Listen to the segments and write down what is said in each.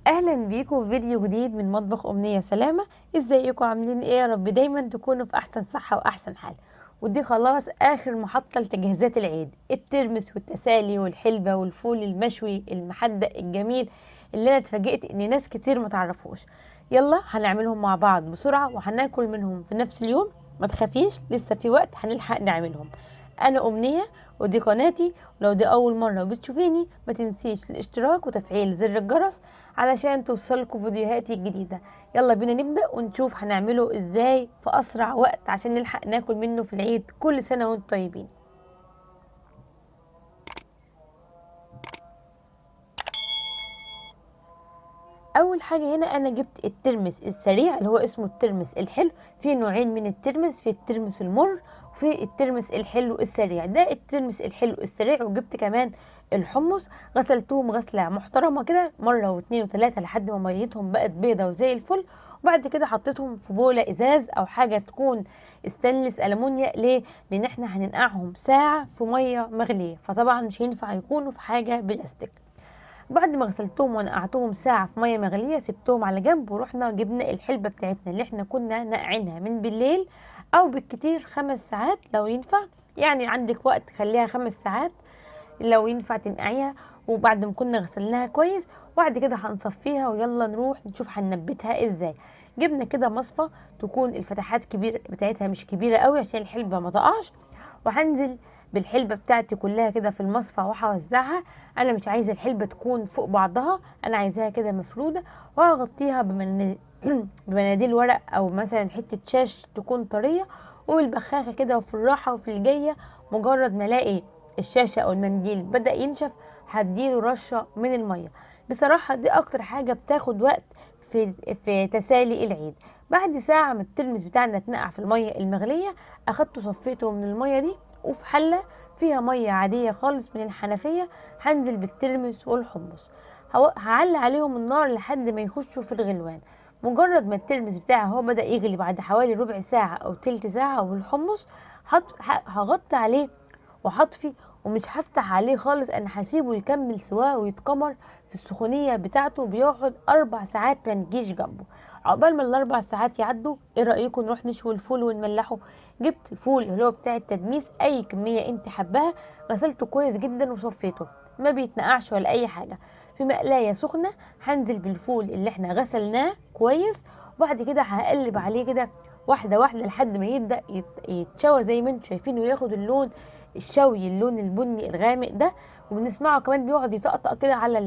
اهلا بيكم في فيديو جديد من مطبخ امنية سلامة. ازيكم عاملين ايه؟ يا رب دايما تكونوا في احسن صحة واحسن حال. ودي خلاص اخر محطة لتجهيزات العيد، الترمس والتسالي والحلبة والفول المشوي المحدق الجميل اللي انا اتفاجئت ان ناس كتير ما تعرفوش. يلا هنعملهم مع بعض بسرعة وهناكل منهم في نفس اليوم، ما تخافيش لسه في وقت هنلحق نعملهم. انا امنية ودي قناتي، ولو دي اول مرة بتشوفيني ما تنسيش الاشتراك وتفعيل زر الجرس علشان توصلكوا فيديوهاتي الجديدة. يلا بينا نبدأ ونشوف هنعمله ازاي في اسرع وقت عشان نلحق ناكل منه في العيد. كل سنة وانتم طيبين. اول حاجة هنا انا جبت الترمس السريع اللي هو اسمه الترمس الحلو. في نوعين من الترمس، في الترمس المر وفي الترمس الحلو السريع. ده الترمس الحلو السريع. وجبت كمان الحمص، غسلتهم غسلة محترمة كده مرة واتنين وتلاتة لحد ما ميتهم بقت بيضة وزي الفل. وبعد كده حطيتهم في بولة ازاز او حاجة تكون استانلس ألمونيا. ليه؟ لان احنا هننقعهم ساعة في مية مغلية، فطبعا مش هينفع يكونوا في حاجة بلاستيك. بعد ما غسلتهم ونقعتهم ساعة في مية مغلية سبتهم على جنب، ورحنا جبنا الحلبة بتاعتنا اللي احنا كنا نقعينها من بالليل او بالكتير 5 ساعات لو ينفع، يعني عندك وقت خليها 5 ساعات لو ينفع تنقعيها. وبعد ما كنا غسلناها كويس وبعد كده هنصفيها، ويلا نروح نشوف هننبتها ازاي. جبنا كده مصفى تكون الفتحات كبيرة بتاعتها مش كبيرة قوي عشان الحلبة ما تقعش، وهنزل بالحلبة بتاعتي كلها كده في المصفى وهوزعها. انا مش عايزة الحلبة تكون فوق بعضها، انا عايزاها كده مفرودة، وهغطيها بمناديل ورق او مثلا حتة شاش تكون طرية، وبالبخاخة كده وفي الراحة وفي الجاية. مجرد ما الاقي الشاشة او المنديل بدأ ينشف هديله رشة من المية. بصراحة دي اكتر حاجة بتاخد وقت في تسالي العيد. بعد ساعة من الترمس بتاعنا اتنقع في المية المغلية، اخدته صفيته من المية دي، وفي حلة فيها مية عادية خالص من الحنفية هنزل بالترمس والحمص. هعلي عليهم النار لحد ما يخشوا في الغلوان. مجرد ما الترمس بتاعي هو بدأ يغلي بعد حوالي ربع ساعة أو تلت ساعة والحمص هغطي عليه وهطفي ومش هفتح عليه خالص، انا هسيبه يكمل سواه ويتكمر في السخونية بتاعته. بيقعد 4 ساعات ما نجيش جنبه. عقبال ما ال4 ساعات يعدوا، ايه رأيكم نروح نشوي الفول ونملحه؟ جبت فول اللي هو بتاع التدميس، اي كمية انت حباها، غسلته كويس جدا وصفيته ما بيتنقعش ولا اي حاجة. في مقلاية سخنة هنزل بالفول اللي احنا غسلناه كويس، وبعد كده هقلب عليه كده واحدة واحدة لحد ما يبدأ يتشوى زي ما انتم شايفين، وياخد اللون الشوي، اللون البني الغامق ده. وبنسمعه كمان بيقعد يطقطق كده على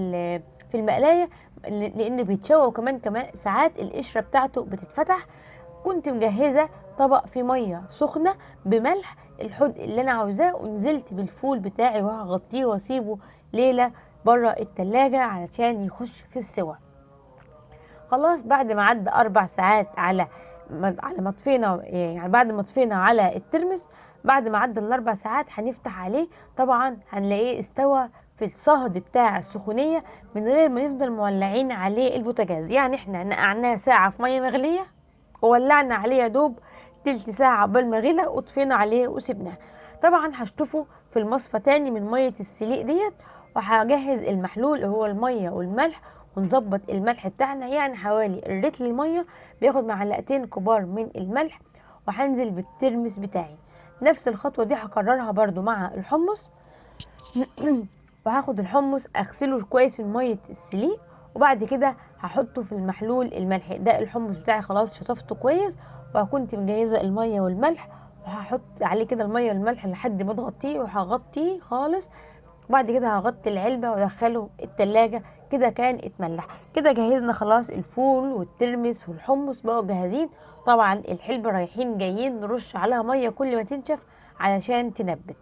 في المقلاية لأنه بيتشوى، وكمان ساعات القشرة بتاعته بتتفتح. كنت مجهزة طبق فيه مية سخنة بملح الحدق اللي أنا عاوزاه، ونزلت بالفول بتاعي وهغطيه واسيبه ليلة بره التلاجة علشان يخش في السوى. خلاص بعد ما عدى 4 ساعات على ما طفينا، يعني بعد ما طفينا على الترمس، بعد ما عدى ال4 ساعات هنفتح عليه. طبعا هنلاقيه استوى في الصهد بتاع السخونية من غير ما نفضل مولعين عليه البوتاجاز. يعني احنا نقعناه ساعة في مية مغلية وولعنا عليه يا دوب تلت ساعة قبل ما غلى وطفينا عليه وسيبناه. طبعا هشطفه في المصفى تاني من مية السليق ديت، وهجهز المحلول اللي هو المية والملح، ونظبط الملح بتاعنا. يعني حوالي الرتل المية بياخد معلقتين كبار من الملح، وهنزل بالترمس بتاعي. نفس الخطوة دي هكررها برضو مع الحمص. وهاخد الحمص اغسله كويس من مية السليق، وبعد كده هحطه في المحلول الملح ده. الحمص بتاعي خلاص شطفته كويس، وكنت مجهزة المية والملح، وهحط عليه كده المية والملح لحد ما تغطيه، وهغطيه خالص. وبعد كده هغطي العلبة وادخله التلاجة. كده كان اتملح. كده جهزنا خلاص الفول والترمس والحمص بقوا جاهزين. طبعا الحلبة رايحين جايين نرش عليها مية كل ما تنشف علشان تنبت.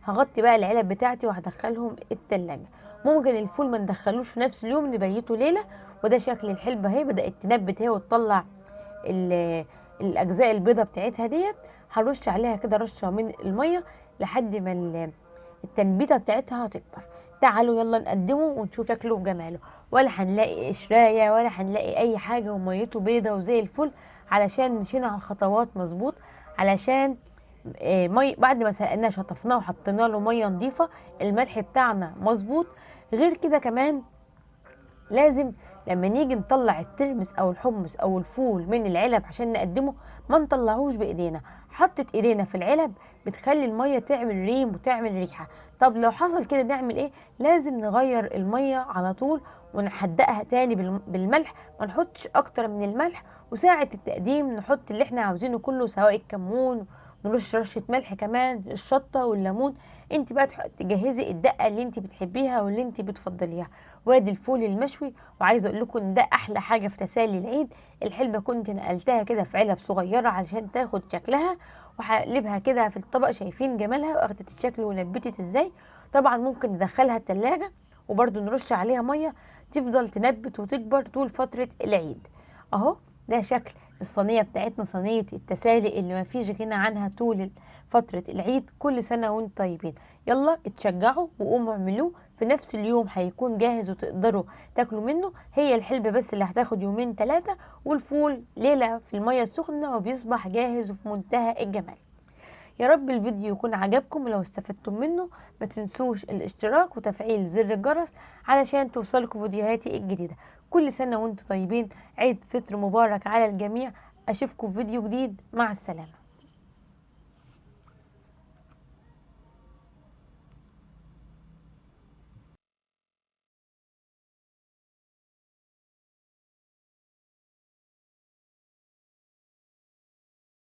هغطي بقى العلب بتاعتي وهدخلهم التلاجة. ممكن الفول ما ندخلوش في نفس اليوم، نبيته ليلة. وده شكل الحلبة اهي، بدأت تنبت اهي وتطلع الأجزاء البيضة بتاعتها ديت. هرش عليها كده رشة من المية لحد ما التنبيته بتاعتها هتكبر. تعالوا يلا نقدمه ونشوف شكله وجماله. ولا هنلاقي قشرايه ولا هنلاقي اي حاجه، وميته بيضه وزي الفل، علشان مشينا على الخطوات مظبوط. علشان مي بعد ما سلقناه شطفناه وحطينا له ميه نظيفه، الملح بتاعنا مظبوط. غير كده كمان لازم لما نيجي نطلع الترمس او الحمص او الفول من العلب عشان نقدمه ما نطلعوش بايدينا. حطت ايدينا في العلب بتخلي المية تعمل ريم وتعمل ريحه. طب لو حصل كده نعمل ايه؟ لازم نغير المية على طول ونحدقها تاني بالملح، ما نحطش اكتر من الملح. وساعة التقديم نحط اللي احنا عاوزينه كله، سواء الكمون، نرش رشه ملح كمان، الشطه والليمون. انت بقى تجهزي الدقة اللي انت بتحبيها واللي انت بتفضليها. وادي الفول المشوي، وعايزه اقول لكم ان ده احلى حاجة في تسالي العيد. الحلبة كنت نقلتها كده في علب صغيرة علشان تاخد شكلها، وهقلبها كده في الطبق. شايفين جمالها واخدت الشكل ونبتت ازاي. طبعا ممكن ندخلها التلاجة وبرده نرش عليها مية، تفضل تنبت وتكبر طول فترة العيد. اهو ده شكل الصينية بتاعتنا، صينية التسالي اللي مفيش غنى عنها طول فترة العيد. كل سنة وانتم طيبين. يلا اتشجعوا وقوموا اعملوه في نفس اليوم، هيكون جاهز وتقدروا تاكلوا منه. هي الحلبة بس اللي هتاخد يومين 3، والفول ليلة في المية السخنة وبيصبح جاهز وفي منتهى الجمال. يا رب الفيديو يكون عجبكم، ولو استفدتم منه ما تنسوش الاشتراك وتفعيل زر الجرس علشان توصلكم فيديوهاتي الجديدة. كل سنة وانتم طيبين، عيد فطر مبارك على الجميع. اشوفكم في فيديو جديد، مع السلامة.